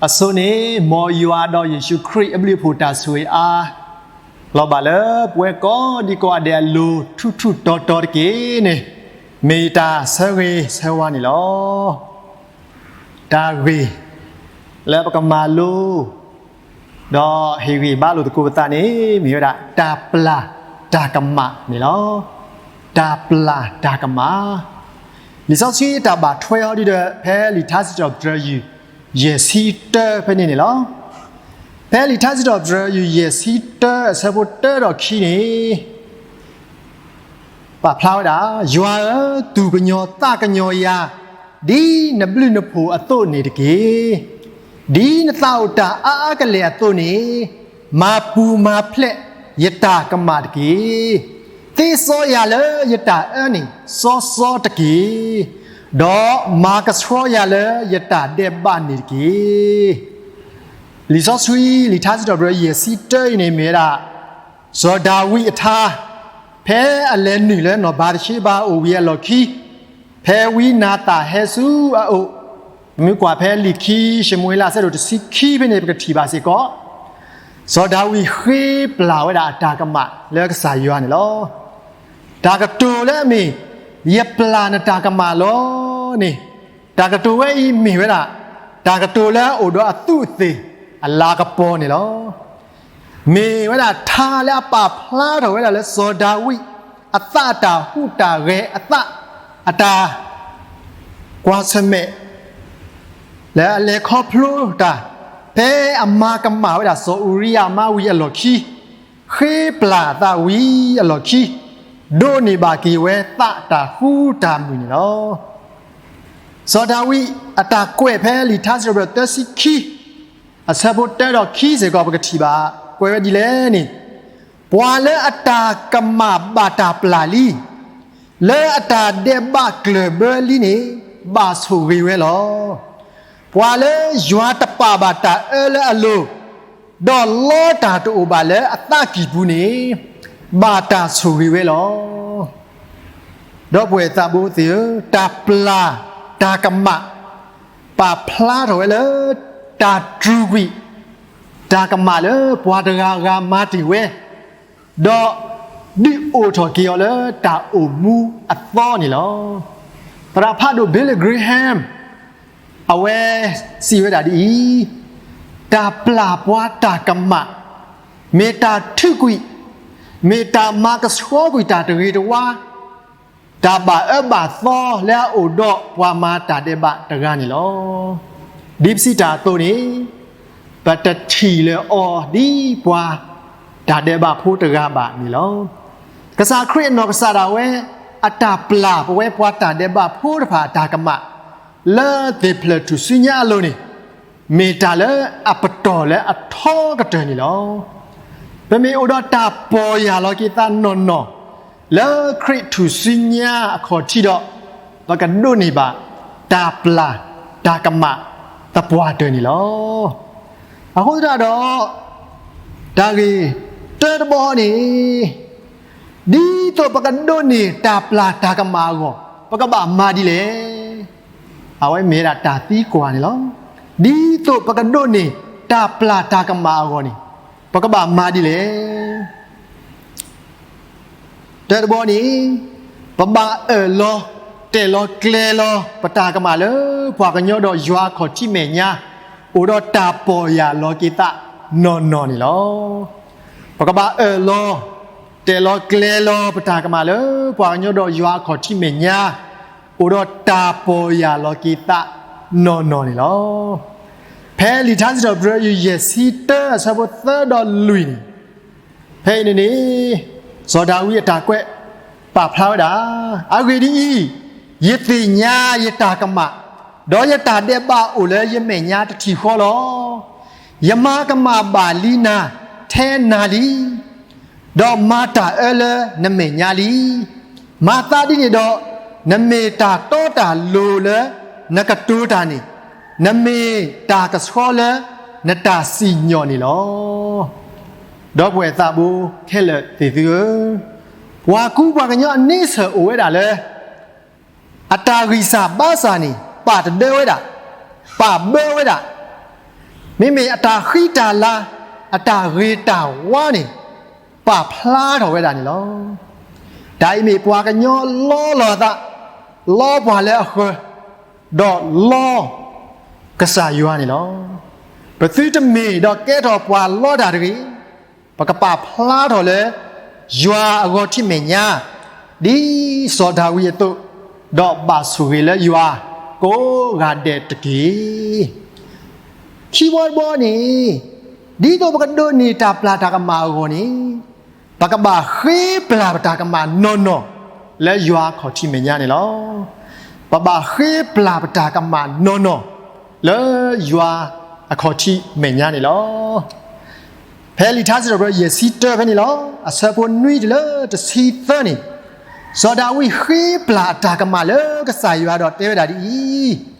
အဆိန့ၣ် မ်ယွၤဒီးယ့ၣ်ၡူးခရံာ်အဘျုးအဖှိၣ်တၢ်ဆိၣ်ဂ့ၤအါ လီၤဘၣ်လၢပဝဲကိးဒံကိးဂၤဒဲးအလိၤ ထူးထူးတီၤတီၤတက့ၢ်န့ၣ် မ့ၢ်တၢ်ဆၢဂ့ၤဆၢဝါန့ၣ်လီၤ. တၢ်ဂ့ၢ်လၢပကမၤလိ ဒီးဟ့ၣ်ဂံၢ်ဘါလိာ်သကိးပသးန့ၣ် မ့ၢ်ဝဲဒၣ် တၢ်ပျၢ်တၢ်ကမၣ်န့ၣ်လီၤ. တၢ်ပျၢ်တၢ်ကမၣ်. လံာ်စီဆှံတၢ်ဘၣ်ထွဲအီၤဒ်ဒီး ဖဲလံာ်ထါစံးထီၣ်ပတြၢၤ ယဲၢ်ဆံတၢဖဲန့ၣ်န့ၣ်လီၤ. ဖဲလံာ်ထါစံးထီၣ်ပတြၢၤ ယဲၢ်ဆံတၢ အဆၢဖိတၢဒီးခံန့ၣ် ပာ်ဖျါဝဲဒၣ်, ယွၤဧၢ, သူၣ်ကညီၤသးကညီၤယၤ ဒ်နဘျုးနဖှိၣ်အသိးန့ၣ်တက့ၢ်. ဒ်နသးအိၣ်တၢ်အါအါကလဲာ်အသိးန့ၣ် မၤပူၤမၤဖျဲးယတၢ်ကမၣ်တက့ၢ်. သ့စီယၤလၢယတၢ်အၢန့ၣ် စီစီတက့ၢ်. ဒီးမၤကဆှီယၤလၢယတၢ်ဒဲးဘးန့ၣ်တက့ၢ်. လံာ်စီဆှံ လံာ်ထါစံးထီၣ်ပတြၢၤ ယဲၢ်ဆံတၢအံၤန့ၣ်မ့ၢ်ဝဲဒၣ် စီၤဒၤဝံးအထါ, ဖဲအလဲၤနုာ်လၢနီၢ်ဘၤသရှ့ဘၤအိၣ်ဝံၤအလီၢ်ခံ, ဖဲဝံနၤသၣ်ဟဲဆူအအိၣ်, ပမ့ၢ်ကွၢ်ဖဲလံာ်ခံၡမူၤအ့လး အဆၢဒိၣ်တဆံခံဖဲန့ၣ် ပကထံၣ်ဘၣ်စ့ၢ်ကီး, စီၤဒၤဝံးဃ့ပျၢ်ဝဲဒၣ်အတၢ်ကမၣ်လၢကစၢ်ယွၤန့ၣ်လီၤ. တၢ်ကတိၤလၢအမ့ၢ် ယပျၢ်နတၢ်ကမၣ်လီၤန့ၣ်, တၢ်ကတိၤဝဲအံၤမ့ၢ်ဝဲဒၣ် တၢ်ကတိၤလၢအအိၣ်ဒီးအသူးအသ့ၣ်အလၤကပီၤန့ၣ်လီၤ. မ့ၢ်ဝဲဒၣ်ထါလၢအပာ်ဖျါထီၣ်ဝဲဒၣ်လၢစီၤဒၤဝံး အသးအတၢ်ဟူးတၢ်ဂဲၤ အသး အတၢ်ကွၢ်ဆၢၣ်မဲာ် လၢအလဲၤခီဖျိတၢ် ဖဲအမၤကမၣ်ဝဲဒၣ်စီၤအူရံယၤမါဝံၤအလီၢ်ခံ, ဃ့ပျၢ်အသးဝံၤအလီၢ်ခံ, ဒိးန့ၢ်ဘၣ်က့ၤဝဲသးတၢ်ဃူတၢ်မုာ်န့ၣ်လီၤ. စီၤဒၤဝံးအတၢ်ကွဲးဖဲလံာ်ထါစံးထီၣ်ပတြၢၤသၢဆံခံ အဆၢဖိတၢဒီးခံစ့ၢ်ကီး ပကထံၣ်ဘၣ် ကွဲးဝဲဒ်လဲၣ်န့ၣ်, ပှၤလၢအတၢ်ကမၣ်ဘၣ်တၢ်ပျၢ်လံ, လၢအတၢ်ဒဲးဘးကျၢၢ်ဘၢလံန့ၣ် ဘၣ်ဆိၣ်ဂ့ၤဝဲလီၤ. ပှၤလၢယွၤတပာ်ဘၣ်တၢ်အၢလၢအလိၤ, ဒီးလီတၢ်တအိၣ်ဘၣ်လၢအသးကံၢ်ပူၤန့ၣ် ဘၣ်တၢ်ဆိၣ်ဂ့ၤဝဲလီၤ. ဒီပုၢ်ဝဲၢ်သးဘိသ့ၣ်ဧၢ, တၢ်ပျၢ်တၢ်ကမၣ် ပာ်ဖျါထီၣ်ဝဲလၢ တၢ်တြူာ်ကွံာ် တၢ်ကမၣ်လၢပှၤတဂၤဂၤမၤတ့ၢ်ဝဲ, ဒီးဒုးအိၣ်ထီၣ်က့ၤအီၤလၢတၢ်အိၣ်မူအသီန့ၣ်လီၤ. သရၣ်ဖးဒိၣ် Billy Graham အဝဲစံးဝဲဒၣ်ဒ်အံၤ, တၢ်ပျၢ်ပှၤတၢ်ကမၣ် မ့ၢ်တၢ်ထုးကွံာ်, မ့ၢ်တၢ်မၤကဆှီကွံာ်တၢ်တဂ့ၤတဝါ, တၢ်ဘၣ်အၢဘၣ်သီလၢအအိၣ်ဒီးပှၤမၤတၢ်ဒဲးဘးတဂၤန့ၣ်လီၤ. ဒ်ပစံးတၢ်အသိးန့ၣ်, ပတထံၣ်လၢၤအီၤဒ်ပှၤတၢ်ဒဲးဘးဖိတဂၤဘၣ်န့ၣ်လီၤ. ကစၢ်ခရံာ်အနီၢ်ကစၢ်ဒၣ်ဝဲ အတၢ်ပျၢ်ပဝဲပှၤတၢ်ဒဲးဘးဖိတဖၣ်အတၢ်ကမၣ် လၢသ့ၣ်ဖျၢၣ်ထူၣ်စုညါအလိၤန့ၣ် မ့ၢ်တၢ်လၢအပတီၢ်လၢအထီကတၢၢ်န့ၣ်လီၤ. ပမ့ၢ်အိၣ်ဒီးတၢ်ပီၢ်ယၢ်လီၤက့ၤသးနီၢ်နီၢ် လၢခရံာ်ထူၣ်စုညါအခီၣ်ထံးဒီး, ပကဒိးန့ၢ်ဘၣ် တၢ်ပျၢ်တၢ်ကမၣ်သပှၢ်တၢၢ်န့ၣ်လီၤ. အဃိသတးဒီး, တၢ်ဂ့ၢ်တၢတဘီန့ၣ်, ဒ်သိးပကဒိးန့ၢ်တၢ်ပျၢ်တၢ်ကမၣ်အဂီၢ်, ပကဘၣ်မၤဒ်လဲၣ်. အဝဲမ့ၢ်ဝဲဒၣ်တၢ်သံကွၢ်န့ၣ်လီၤ. ဒ်သိးပကဒိးန့ၢ်တၢ်ပျၢ်တၢ်ကမၣ်အဂီၢ်န့ၣ်, ပကဘၣ်မၤဒ်လဲၣ်. တၢတဘီန့ၣ်, ပဘၣ်အၢၣ်လီၤတဲာ်လီၤကျဲၤလီၤ ပတၢ်ကမၣ်လၢ ပှၤကညီဒီးယွၤအခီၣ်ထံးမဲာ်ညါ အိၣ်ဒီးတၢ်ပီၢ်ယၢ်လီၤက့ၤသးနီၢ်နီၢ်န့ၣ်လီၤ. ပကဘၣ်အၢၣ်လီၤတဲာ်လီၤကျဲၤလီၤ ပတၢ်ကမၣ်လၢ ပှၤကညီဒီးယွၤအခီၣ်ထံးမဲာ်ညါ အိၣ်ဒီးတၢ်ပီၢ်ယၢ်လီၤက့ၤသးနီၢ်နီၢ်န့ၣ်လီၤ. ဖဲလံာ်ထါစံးထီၣ်ပတြၢၤ ယဲၢ်ဆံတၢ အဆၢဖိသၢဒီးလွံၢ်န့ၣ်, ဖဲအံၤန့ၣ်န့ၣ်, စီၤဒၤဝံးအတၢ်ကွဲးပာ်ဖျါဝဲဒၣ်, အဂ့ၢ်ဒ်အံၤ, ယသ့ၣ်ညါယတၢ်ကမၣ်, ဒီးယတၢ်ဒဲးဘးအိၣ်လၢယမဲာ်ညါတထံၣ်ဃီလီၤ. ယမၤကမၣ်ဘၣ်လံနၤထဲနၤလံ, ဒီးမၤတၢ်အၢလၢနမဲာ်ညါလံ. မၤသးဒ်န့ၣ်ဒီး, နမ့ၢ်တၢ်တီတၢ်လိၤလၢနကတိၤတၢ်န့ၣ်, နမ့ၢ်တၢ်ကဆှီလၢနတၢ်စံၣ်ညီၣ်န့ၣ်လီၤ. ဒီပုၢ်ဝဲၢ်သးဘိခဲလၢာ်သ့ၣ်သုဧၢ, ပှၤကူပှၤကညီအန့ဆၢၣ်အိၣ်ဝဲဒၣ်လၢ အတၢ်ဂံၢ်စၢ်ဘါစၢ်န့ၣ် ပာ်တဒၢဝဲဒၣ်, ပာ်ဘၢဝဲဒၣ်. မ့မ့ၢ်အတၢ်ဃံတၢ်လၤ, အတၢ်ဂ့ၤတၢ်ဝါန့ၣ် ပာ်ဖျါထီၣ်ဝဲဒၣ်န့ၣ်လီၤ. တၢ်အံၤမ့ၢ်ပှၤကညီလီလီၤအသး, လီပှၤလၢအဃၢၤ, ဒီးလီကစၢ်ယွၤန့ၣ်လီၤ. ပသုတမ့ၢ်ဒီးကဲထီၣ်ပှၤလီတၢ်တဂ့ၤ, ပကပာ်ဖျါထီၣ်လၢ ယွၤအဂီၤထံးမဲာ်ညါ, ဒ်စီၤဒၤဝံးအသိး, ဒီးဘၣ်ဆိၣ်ဂ့ၤလၢယွၤကိးဂၤဒဲးတက့ၢ်. ခံဘီတဘီန့ၣ်, ဒ်သိးပကဒိးန့ၢ်တၢ်ပျၢ်တၢ်ကမၣ်အဂီၢ်န့ၣ်, ပကဘၣ်ဃ့ပျၢ်ပတၢ်ကမၣ်နီၢ်နီၢ် လၢယွၤအခီၣ်ထံးမဲာ်ညါန့ၣ်လီၤ. ပဘၣ်ဃ့ပျၢ်ပတၢ်ကမၣ်နီၢ်နီၢ် လၢယွၤအခီၣ်ထံးမဲာ်ညါန့ၣ်လီၤ. ဖဲလံာ်ထါစံးထီၣ်ပတြၢၤ ယဲၢ်ဆံတၢ ဖဲန့ၣ်လီၤ. အဆၢဖိနွံတုၤလၢတဆံသၢန့ၣ်, စီၤဒၤဝံးဃ့ပျၢ်အတၢ်ကမၣ်လၢကစၢ်ယွၤဒီးတဲဝဲဒၣ်ဒ်အံၤ,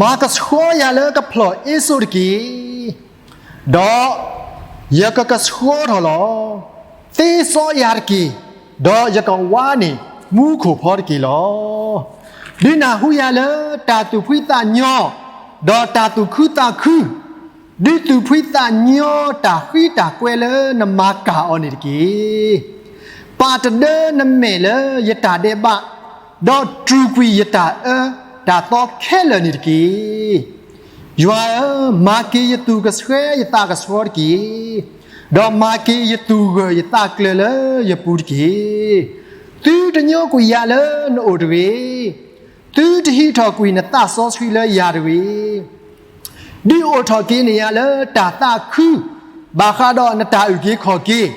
မၤကဆှီယၤလၢကဖျီၣ်အ့စိးတက့ၢ်. ဒီးယကကဆှီထီၣ်လီၤ. သ့စီယၤတက့ၢ်, ဒီးယကဝါန့ၢ်မူခိၣ်ဖီတက့ၢ်လီၤ. ဒုးနၢ်ဟူယၤလၢတၢ်သူၣ်ဖှံသးညီ, ဒီးတၢ်သူၣ်ခုသးခု, ဒုးသူၣ်ဖှံသးညီတၢ်ဃံတၢ်ကွဲလၢနမၤကၢ်အီၤန့ၣ်တက့ၢ်. ပာ်တဒၢနမဲာ်လၢယတၢ်ဒဲးဘး, ဒီးတြူာ်ကွံာ်ယတၢ်အၢတၢ်သီခဲလၢာ်န့ၣ်တက့ၢ်. ယွၤဧၢ, မၤက့ၤယသူၣ်ကဆှဲယသးကဆှီတက့ၢ်. ဒီးမၤက့ၤယသူၣ်ဂၢၢ်ယသးကျၢၤလၢယပူၤတက့ၢ်. သုတညိကွံာ်ယၤလၢနအိၣ်တဂ့ၤ. သုတဟံးထီၣ်ကွံာ်နသးစီဆှံလၢယၤတဂ့ၤ. ဒုးအိၣ်ထီၣ်က့ၤန့ၢ်ယၤလၢတၢ်သးခု, ဘၣ်ဃးဒီးနတၢ်အုၣ်က့ၤခီၣ်က့ၤ,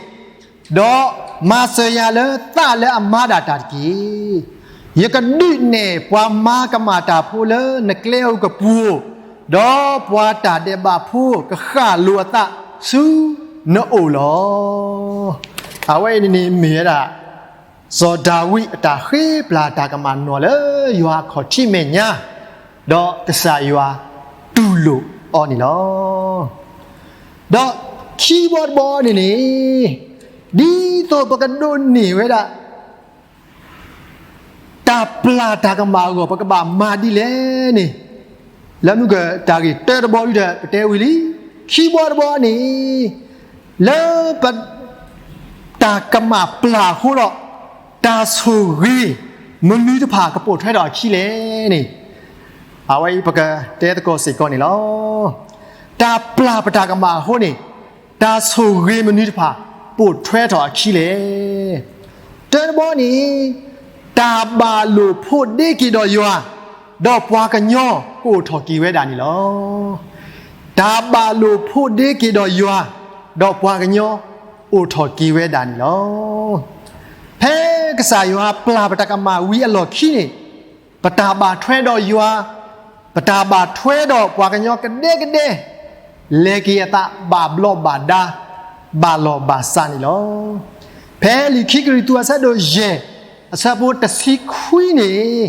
ဒီးမၤစၢၤယၤလၢသးလၢအမၤဒၣ်တၢ်တက့ၢ်. ယကဒုးနဲၣ်ပှၤမၤကမၣ်တၢ်ဖိလၢနကျဲဧိၤကပူၤဧိၤ, ဒီးပှၤတၢ်ဒဲးဘးဖိကဃၣ်လိာ်အသးဆူနအိၣ်လီၤ. အဝဲအံၤန့ၣ်မ့ၢ်ဝဲဒၣ် စီၤဒၤဝံးအတၢ်ဃ့ပျၢ်တၢ်ကမၣ်နီၢ်လၢယွၤအခီၣ်ထံးမဲာ်ညါ, ဒီးကစၢ်ယွၤတူၢ်လိာ်အီၤန့ၣ်လီၤ. ဒီးခံဘီတဘီန့ၣ်န့ၣ်, ဒ်သိးပကဒိးန့ၢ်ဝဲဒၣ် တၢ်ပျၢ်တၢ်ကမၣ်အဂီၢ် ပကဘၣ်မၤဒ်လဲၣ်န့ၣ်, လၢမုၢ်ကတၢ်ဂ့ၢ်တၢတဘီဒုဒီး ပတဲဝံၤလံ, ခံဘီတဘီန့ၣ်, လၢပ တၢ်ကမၣ်ပျၢ်အဃိဒီး တၢ်ဆိၣ်ဂ့ၤမနုၤတဖၣ်ကပိာ်ထွဲထီၣ်အခံလဲၣ်န့ၣ်, အဝဲအံၤပကတဲသကိးစ့ၢ်ကီးန့ၣ်လီၤ. တၢ်ပျၢ်ပတၢ်ကမၣ်အဃိန့ၣ်, တၢ်ဆိၣ်ဂ့ၤမနုၤတဖၣ်ပိာ်ထွဲထီၣ်အခံလဲၣ်. တၢတဘီန့ၣ်, တၢ်ဘၣ်လိာ်ဖိးဒ့က့ၤဒီးယွၤ, ဒီးပှၤကညီကအိၣ်ထီၣ်က့ၤဝဲဒၣ်န့ၣ်လီၤ. တၢ်ဘၣ်လိာ်ဖိးဒ့က့ၤဒီးယွၤ, ဒီးပှၤကညီအိၣ်ထီၣ်က့ၤဝဲဒၣ်န့ၣ်လီၤ. ဖဲကစၢ်ယွၤပျၢ်ပတၢ်ကမၣ်ဝံၤအလီၢ်ခံန့ၣ်, ပတၢ်ဘၣ်ထွဲဒီးယွၤ, ပတၢ်ဘၣ်ထွဲဒီးပှၤကညီကဒဲကဒဲ, လဲၤက့ၤအသးဘၣ်ဘျီးဘၣ်ဒါ, ဘၣ်လီၢ်ဘၣ်စးန့ၣ်လီၤ. ဖဲလံာ်ခံကရံၣ်သူးအဆၢဒိၣ်ယဲၢ်, အဆၢဖိတဆံခွံန့ၣ်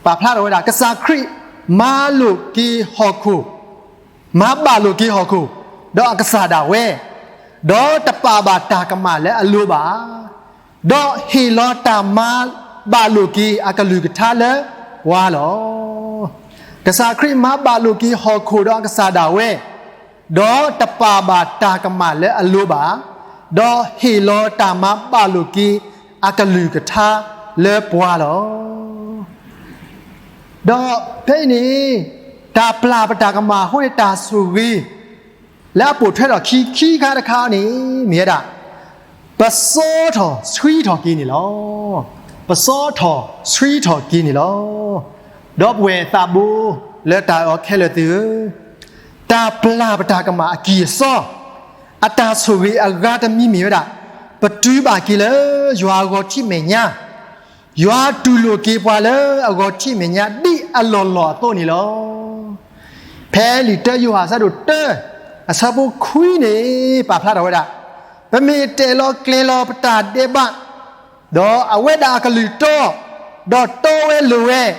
ပာ်ဖျါထီၣ်ဝဲဒၣ် ကစၢ်ခရံာ်မၤလိာ်က့ၤဟီၣ်ခိၣ်, မၤဘၣ်လိာ်က့ၤဟီၣ်ခိၣ်, ဒီးအကစၢ်ဒၣ်ဝဲ, ဒီးတပာ်ဘၣ်တၢ်ကမၣ်လၢအလိၤဘၣ်, ဒီးဟ့ၣ်လီၤတၢ်မၤဘၣ်လိာ်က့ၤအကလုၢ်ကထါလၢပှၤလီၤ. ကစၢ်ခရံာ်မၤဘၣ်လိာ်က့ၤဟီၣ်ခိၣ်ဒီးအကစၢ်ဒၣ်ဝဲ, ဒီးတပာ်ဘၣ်တၢ်ကမၣ်လၢအလိၤဘၣ်, ဒီးဟ့ၣ်လီၤတၢ်မၤဘၣ်လိာ်က့ၤအကလုၢ်ကထါလၢပှၤလီၤ. ဒီးဖဲအံၤန့ၣ်, တၢ်ပျၢ်ပတၢ်ကမၣ်အဃိန့ၣ် တၢ်ဆိၣ်ဂ့ၤ လၢအပိာ်ထွဲထီၣ်ခံ ခံခါတခါန့ၣ် မ့ၢ်ဝဲဒၣ် ပစီထီၣ်ဆှံထီၣ်က့ၤန့ၣ်လီၤ. ပစီထီၣ်ဆှံထီၣ်က့ၤန့ၣ်လီၤ. ဒီပုၢ်ဝဲၢ်သးဘိလၢတၢ်အဲၣ်အီၤခဲလၢာ်သ့ၣ်ဧၢ, တၢ်ပျၢ်ပတၢ်ကမၣ်အကံၢ်အစီ အတၢ်ဆိၣ်ဂ့ၤအဂၤတမံၤမ့ၢ်ဝဲဒၣ် ပတုၤဘၣ်က့ၤလၢယွၤအဂီၤထံးမဲာ်ညါ, ယွၤတူၢ်လိာ်က့ၤပှၤလၢအဂီၤထံးမဲာ်ညါဒ်အလီၢ်လီၢ်အသိးန့ၣ်လီၤ. ဖဲလံာ်တၢယိၤဟၣ်အဆၢဒိၣ်တၢ အဆၢဖိခွံန့ၣ် ပာ်ဖျါထီၣ်ဝဲဒၣ်, ပမ့ၢ်တဲာ်လီၤကျဲၤလီၤပတၢ်ဒဲးဘး, ဒီးအဝဲဒၣ်အကလုၢ်တီ, ဒီးတီဝဲလိၤဝဲ, ဒ်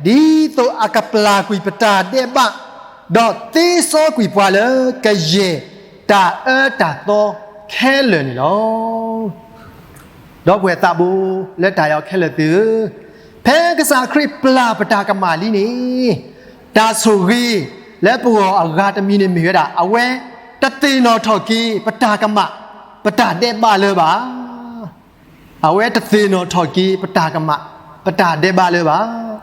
သိးအကပျၢ်ကွံာ်ပတၢ်ဒဲးဘး, ဒီးသ့စီကွံာ်ပှၤလၢကယဲၢ်တၢ်အၢတၢ်သီခဲလၢာ်န့ၣ်လီၤ. ဒီပုၢ်ဝဲၢ်သးဘိလၢတၢ်အဲၣ်အီၤခဲလၢာ်သ့ၣ်ဧၢ, ဖဲကစၢ်ခရံာ်ပျၢ်ပတၢ်ကမၣ်လံန့ၣ်, တၢ်ဆိၣ်ဂ့ၤ လၢပဂီၢ်အဂၤတမံၤန့ၣ်မ့ၢ်ဝဲဒၣ် အဝဲတသ့ၣ်နီၣ်ထီၣ်က့ၤပတၢ်ကမၣ် ပတၢ်ဒဲးဘးလၢၤဘၣ်. အဝဲတသ့ၣ်နီၣ်ထီၣ်က့ၤပတၢ်ကမၣ် ပတၢ်ဒဲးဘးလၢၤဘၣ်.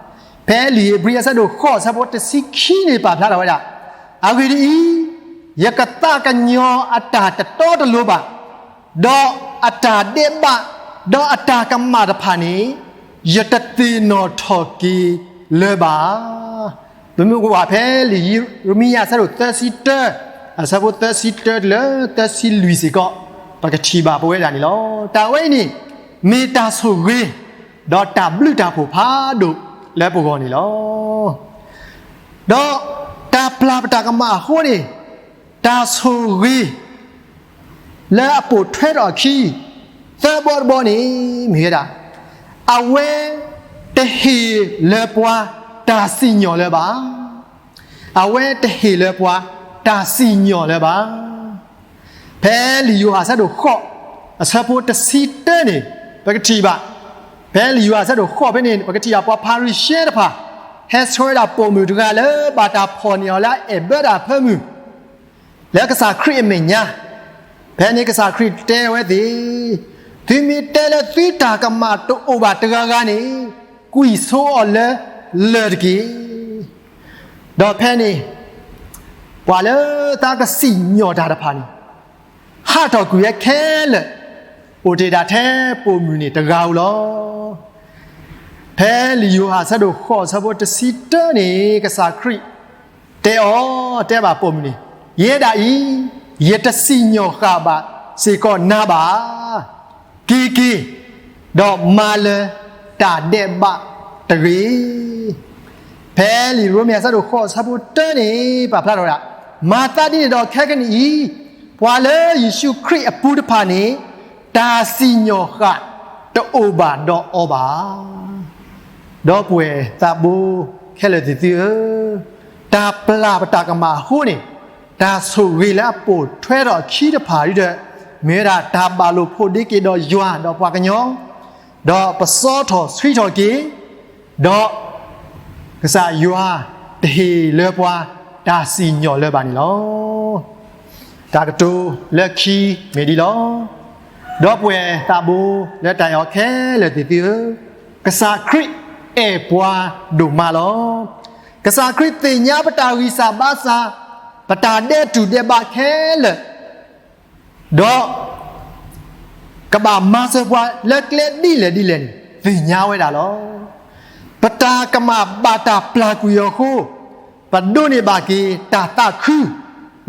ဖဲလံာ်ဧ့ၤဘြံၤအဆၢဒိၣ်ဃိးအဆၢဖိတဆံခံန့ၣ် ပာ်ဖျါထီၣ်ဝဲဒၣ်, အဂ့ၢ်ဒ်အံၤ, ယကသးကညီၤအတၢ်တတီတလိၤဘၣ်, ဒီးအတၢ်ဒဲးဘး, ဒီးအတၢ်ကမၣ်တဖၣ်န့ၣ် ယတသ့ၣ်နီၣ်ထီၣ်က့ၤလၢၤဘၣ်. ပမ့ၢ်ကွၢ်ဖဲလံာ်ယံးရမံယၤအဆၢဒိၣ်သၢဆံတၢ, အဆၢဖိသၢဆံတၢတုၤလၢသၢဆံလွံၢ်စ့ၢ်ကီး, ပကထံၣ်ဘၣ်ပဝဲဒၣ်န့ၣ်လီၤ. တၢ်ဝဲအံၤန့ၣ် မ့ၢ်တၢ်ဆိၣ်ဂ့ၤ ဒီးတၢ်ဘျုးတၢ်ဖှိၣ်ဖးဒိၣ်လၢပဂီၢ်န့ၣ်လီၤ. ဒီးတၢ်ပျၢ်ပတၢ်ကမၣ်အဃိန့ၣ်, တၢ်ဆိၣ်ဂ့ၤ လၢအပိာ်ထွဲထီၣ်အခံ သၢဘီတဘီန့ၣ် မ့ၢ်ဝဲဒၣ်, အဝဲတဟ့ၣ်လၢပှၤတၢ်စံၣ်ညီၣ်လၢၤဘၣ်. အဝဲတဟ့ၣ်လၢပှၤတၢ်စံၣ်ညီၣ်လၢၤဘၣ်. ဖဲလံာ်ယိၤဟၣ်အဆၢဒိၣ်ဃိး အဆၢဖိတဆံတၢန့ၣ် ပကထံၣ်ဘၣ်, ဖဲလံာ်ယိၤဟၣ်အဆၢဒိၣ်ဃိးဖဲန့ၣ် ပကထံၣ်ဘၣ်ပှၤဖၤရံၤၡဲတဖၣ် ဟဲဆှၢဝဲဒၣ်ပိာ်မုၣ်တဂၤလၢဘၣ်တၢ်ဖီၣ်န့ၢ်အီၤလၢအအဲၣ်ဘၢတၢ်အဖၢမုၢ် လၢကစၢ်ခရံာ်အမဲာ်ညါ, ဖဲန့ၣ်ကစၢ်ခရံာ်တဲဝဲသ့ၣ်, သုမ့ၢ်တဲလၢသုတၢ်ကမၣ်တအိၣ်ဘၣ်တဂၤဂၤန့ၣ်, ကွံာ်ဆိအီၤလၢလၢၢ်တက့ၢ်. ဒီးဖဲန့ၣ် ပှၤလၢသးကစံၣ်ညီၣ်တၢ်တဖၣ်န့ၣ် ဟးထီၣ်ကွံာ်ဝဲခဲလၢာ်, အိၣ်တ့ၢ်ဒၣ်ထဲပိာ်မုၣ်န့ၣ်တဂၤဧိၤလီၤ. ဖဲလံာ်ယိၤဟၣ်အဆၢဒိၣ်ဃိးအဆၢဖိတဆံတၢန့ၣ် ကစၢ်ခရံာ်တဲအီၤ, တဲဘၣ်ပိာ်မုၣ်န့ၣ်, ယဲဒၣ်အံၤ ယတစံၣ်ညီၣ်ဃာ်ဘၣ်စ့ၢ်ကီးနၤဘၣ်. က့ၤက့ၤ, ဒီးမၤလၢၤတၢ်ဒဲးဘးတဂ့ၤ. ဖဲလံာ်ရိမ့ၤအဆၢဒိၣ်ဃိးအဆၢဖိတၢန့ၣ် ပာ်ဖျါထီၣ်ဝဲဒၣ်, မၤသးဒ်န့ၣ်ဒီးခဲကနံၣ်အံၤ, ပှၤလၢယ့ၣ်ၡူးခရံာ်အပူၤတဖၣ်န့ၣ် တၢ်စံၣ်ညီၣ်ဃာ်တအိၣ်ဘၣ်ဒီးအီၤဘၣ်. ဒီပုၢ်ဝဲၢ်သးဘိခဲလၢာ်သ့ၣ်သုဧၢ, တၢ်ပျၢ်ပတၢ်ကမၣ်အဃိန့ၣ်, တၢ်ဆိၣ်ဂ့ၤလၢအပိာ်ထွဲထီၣ်အခံတဖၣ်ဒ်ဒီး, မ့ၢ်ဝဲဒၣ်တၢ်ဘၣ်လိာ်ဖိးဒ့က့ၤဒီးယွၤဒီးပှၤကညီ, ဒီးပစီထီၣ်ဆှံထီၣ်က့ၤ, ဒီး ကစၢ်ယွၤတဟ့ၣ်လၢပှၤတၢ်စံၣ်ညီၣ်လၢၤဘၣ်န့ၣ်လီၤ. တၢ်ကတိၤလၢခံမ့ၢ်ဒ်လီၤ. ဒီပုၢ်ဝဲၢ်သးဘိလၢတၢ်အဲၣ်အီၤခဲလၢာ်သ့ၣ်သုဧၢ, ကစၢ်ခရံာ်အဲၣ်ပှၤဒိၣ်မးလီၤ. ကစၢ်ခရံာ်သ့ၣ်ညါပတၢ်ဂံၢ်စၢ်ဘါစၢ်, ပတၢ်ဒဲးတူၢ်ဒဲးဘးခဲလၢာ်, ဒီး ကဘၣ်မၤစၢၤပှၤလၢကျဲဒ်လဲၣ်ဒ်လဲၣ်န့ၣ် သ့ၣ်ညါဝဲဒၣ်လီၤ. ပတၢ်ကမၣ်ဘၣ်တၢ်ပျၢ်ကွံာ်အီၤအဃိ, ပဒိးန့ၢ်ဘၣ်က့ၤတၢ်သးခု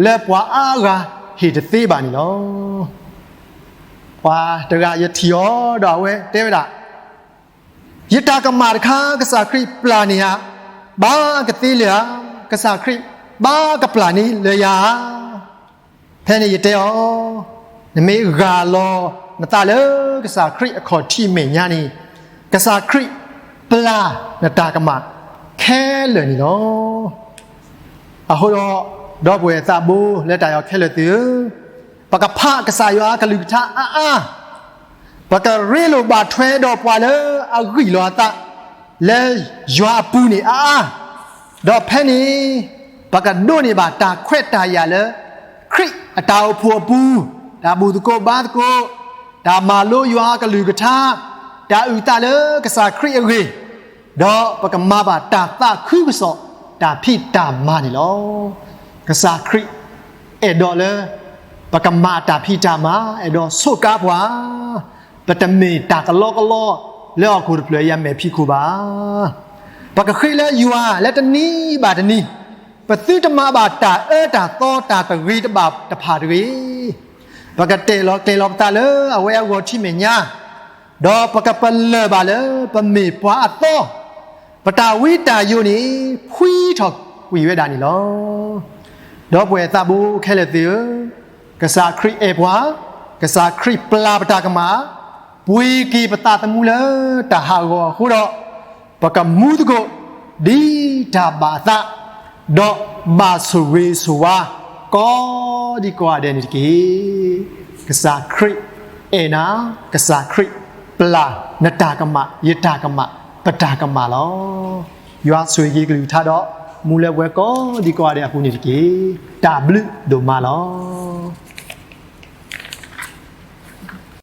လၢပှၤအါဂၤဟ့ၣ်တသ့ဘၣ်န့ၣ်လီၤ. ပှၤတဂၤယထံၣ်အီၤဒီးအဝဲတဲဝဲဒၣ်, ယတၢ်ကမၣ်တခါ ကစၢ်ခရံာ်ပျၢ်န့ၢ်ဧါ, ဘၣ်ကသ့လၢၤဧါ, ကစၢ်ခရံာ်ဘၣ်ကပျၢ်န့ၢ်လၢယၤဧါ. ဖဲန့ၣ်ယတဲအီၤ, နမ့ၢ်ဂၢ်လီၤနသးလၢကစၢ်ခရံာ်အခီၣ်ထံးမဲာ်ညါန့ၣ်, ကစၢ်ခရံာ်ပျၢ်နတၢ်ကမၣ်ခဲလၢာ်န့ၣ်လီၤ. အဃိဒီး, ဒီပုၢ်ဝဲၢ်သးဘိလၢတၢ်အဲၣ်အီၤခဲလၢာ်သ့ၣ်ဧၢ, ပကဖးကစၢ်ယွၤအကလုၢ်ကထါအါအါ, ပကရ့လိာ်ဘၣ်ထွဲဒီးပှၤလၢအဂံၢ်လီၤအသး လၢယွၤအပူၤန့ၣ်အါအါ, ဒီးဖဲန့ၣ် ပကဒိးန့ၢ်ဘၣ်တၢ်ခွဲးတၢ်ယာ်လၢ ခရံာ်အတၢ်အိၣ်ဖှိၣ်အပူၤ, တၢ်ဘူၣ်သကိးဘါသကိး, တၢ်မၤလိယွၤအကလုၢ်ကထါ, တၢ်အုၣ်သးလၢကစၢ်ခရံာ်အဂ့ၢ်, ဒီးပကမၤဘၣ်တၢ်သးခုကစီၣ် တၢ်ဖံးတၢ်မၤန့ၣ်လီၤ. ကစၢ်ခရံာ်အဲၣ်ဒိးလၢ ပကမၤတၢ်ဖံးတၢ်မၤ, အဲၣ်ဒိးဆိးကါပှၤ, ပတမ့ၢ်တၢ်ကလီကလီလၢဟီၣ်ခိၣ်တဖျၢၣ်အံၤအမဲာ်ဖံးခိၣ်ဘၣ်. ပကဃ့လၢယွၤလၢတနံၤဘၣ်တနံၤ, ပသုတမၤဘၣ်တၢ်အၢတၢ်သီတၢ်တဂ့ၤတဘၣ်တဖၣ်တဂ့ၤ. ပကတဲာ်လီၤကျဲၤလီၤပသးလၢအဝဲအဂီၢ်ထံးမဲာ်ညါ, ဒီးပကပလၢၢ်ဘၣ်လၢပမ့ၢ်ပှၤအသီ, ပတၢ်ဝံတၢ်ယိာ်န့ၣ် ဖှံထီၣ်ကွံာ်ဝဲဒၣ်န့ၣ်လီၤ. ဒီပုၢ်ဝဲၢ်သးဘိခဲလၢာ်သ့ၣ်ဧၢ, ကစၢ်ခရံာ်အဲၣ်ပှၤ, ကစၢ်ခရံာ်ပျၢ်ပတၢ်ကမၣ်, ပှ့ၤက့ၤပသးသမူလၢတၢ်ဟးဂီၤအဃိဒီး, ပကမူသကိးဒ်တၢ်ဘၣ်အသး, ဒီးဘၣ်ဆိၣ်ဂ့ၤဆိၣ်ဝါ ကိးဒံကိးဂၤဒဲးန့ၣ်တက့ၢ်. ကစၢ်ခရံာ်အဲၣ်နၤ, ကစၢ်ခရံာ်ပျၢ်နတၢ်ကမၣ်, ယတၢ်ကမၣ်, ပတၢ်ကမၣ်လီၤ. ယွၤဆိၣ်ဂ့ၤက့ၤကလုၢ်ကထါဒီး မူလၢပဝဲကိးဒံကိးဂၤဒဲးအပူၤန့ၣ်တက့ၢ်. တၢ်ဘျုးဒိၣ်မးလီၤ.